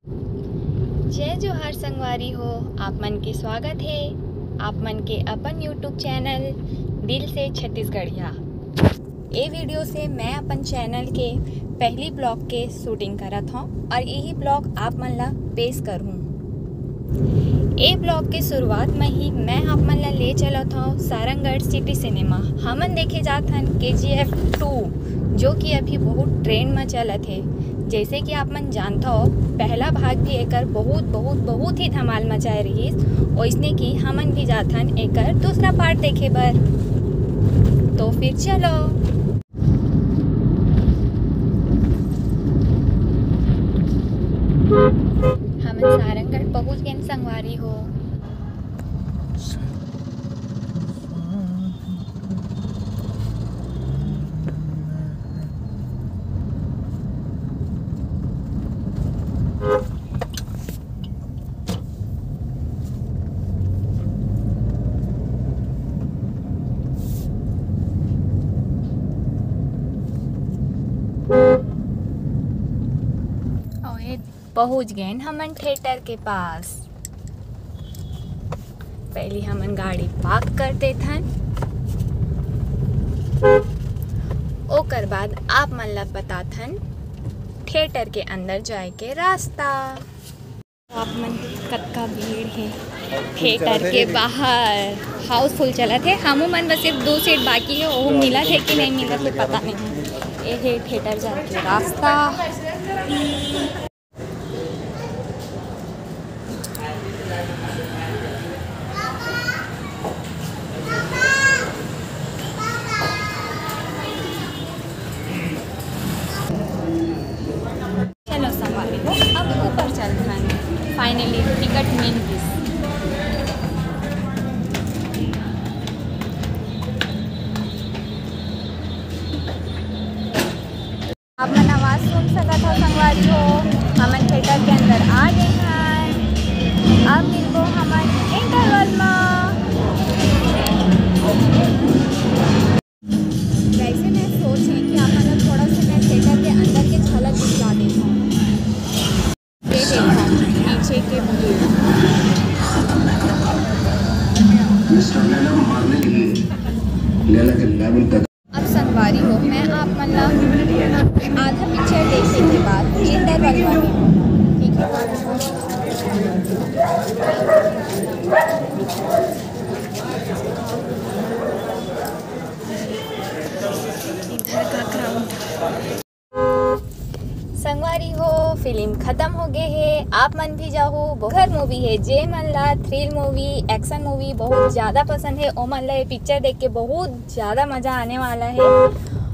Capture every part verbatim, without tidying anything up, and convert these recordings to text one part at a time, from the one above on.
जय जोहार संगवारी हो, आप मन के स्वागत हे आप मन के अपन YouTube चैनल दिल से छत्तीसगढ़िया। ए वीडियो से मैं अपन चैनल के पहली ब्लॉग के शूटिंग करत हौं और यही ब्लॉग आप मन ला पेश करहूँ। ए ब्लॉग के शुरुआत में ही मैं आप मन ला ले चलत हौं सारंगढ़ सिटी सिनेमा। हमन देखे जात हन KGF टू, जो कि अभी बहुत ट्रेंड में चलत हे। जैसे कि आप मन जानत हो, पहला भाग भी एकर बहुत, बहुत, बहुत ही धमाल मचाए रहिस। ओइसने कि हमन भी जात हन एकर दूसरा पार्ट देखे बर। तो फिर चलो। हमन सारंगढ़ पहुंच गेन संगवारी हो। अउ ये पहुंच गेन हमन थिएटर के पास। पहली हमन गाड़ी पार्क कर देथन, ओकर बाद आप मन ला बताथन थिएटर के अंदर जाए के रास्ता। आप मन कतका भीड़ हे थिएटर के बाहर, हाउसफुल चलत हे। हमू मन बस सिर्फ दो सीट बाकी हे, ओहू मिलत हे कि नहीं मिलत हे पता नहीं। ये हे थिएटर जाए के रास्ता। चलो संगवारी हो, अब ऊपर चलथन। फाइनली टिकट मिल गिस। आप मन आवाज सुन सकत हो संगवारी हो, हमन थिएटर के अंदर आ गए हैं। अब मिलबो हमन इंटरवल में। वैसे मैं सोचे कि आप मन ला थोड़ा सा मैं थिएटर के अंदर के झलक दिखला देता हूँ। ये देखो पीछे के भीड़। मिस्टर लैला को मारने के लिए लैला के लेवल तक। अब संगवारी हो, मैं आप मन ला आधा पिक्चर देखे के बाद इंटरवल में मिलूँ, ठीक है? इधर का क्राउड। संगवारी हो, फिल्म खत्म हो गे हे, आप मन भी जाहू। बहुत घर मूवी हे, जे मन ला थ्रिल मूवी, एक्शन मूवी बहुत ज्यादा पसंद हे, ओ मन ला ये पिक्चर देख के बहुत ज्यादा मजा आने वाला हे।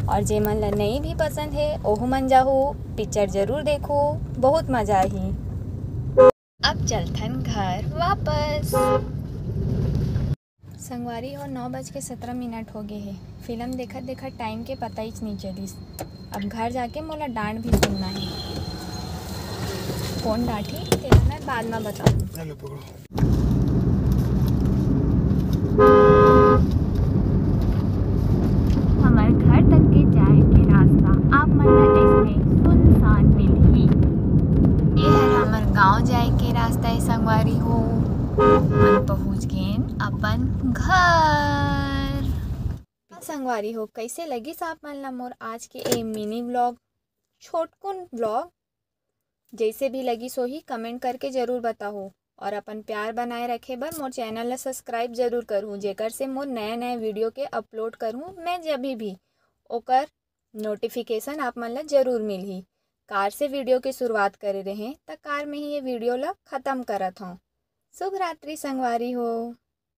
और जे मन ला नहीं भी पसंद हे, ओहू मन जाहू, पिक्चर जरूर देखू, बहुत मजा आही। अब चलथन घर वापस। संगवारी हो, नौ बज के सत्रह मिनट हो गे हे। फिल्म देखत देखत टाइम के पता ही नहीं चलिस। अब घर जाके मोला डांट भी सुनना हे। कौन डांटी, तेला मैं बाद में बताऊँ। हमर घर तक के जाए के रास्ता आप मन ला अइसने सुनसान मिलही। ये हर हमर गांव जाए के रास्ता हे संगवारी हो। हमन पहुंच गेन अपन घर। संगवारी हो, कैसे लगिस आप मन ला मोर आज के ए मिनी व्लॉग, छोटकुन व्लॉग? जैसे भी लगिस होही, कमेंट करके जरूर बताहू। और अपन प्यार बनाए रखे बर मोर चैनल ला सब्सक्राइब जरूर करहू, जेकर से मोर नया नया वीडियो के अपलोड करहू मैं जब भी, ओकर नोटिफिकेशन आप मन ला जरूर मिलही। कार से वीडियो के शुरुआत करे रहें, त कार में ही ये वीडियो ला खत्म करत हौं। शुभ रात्रि संगवारी हो।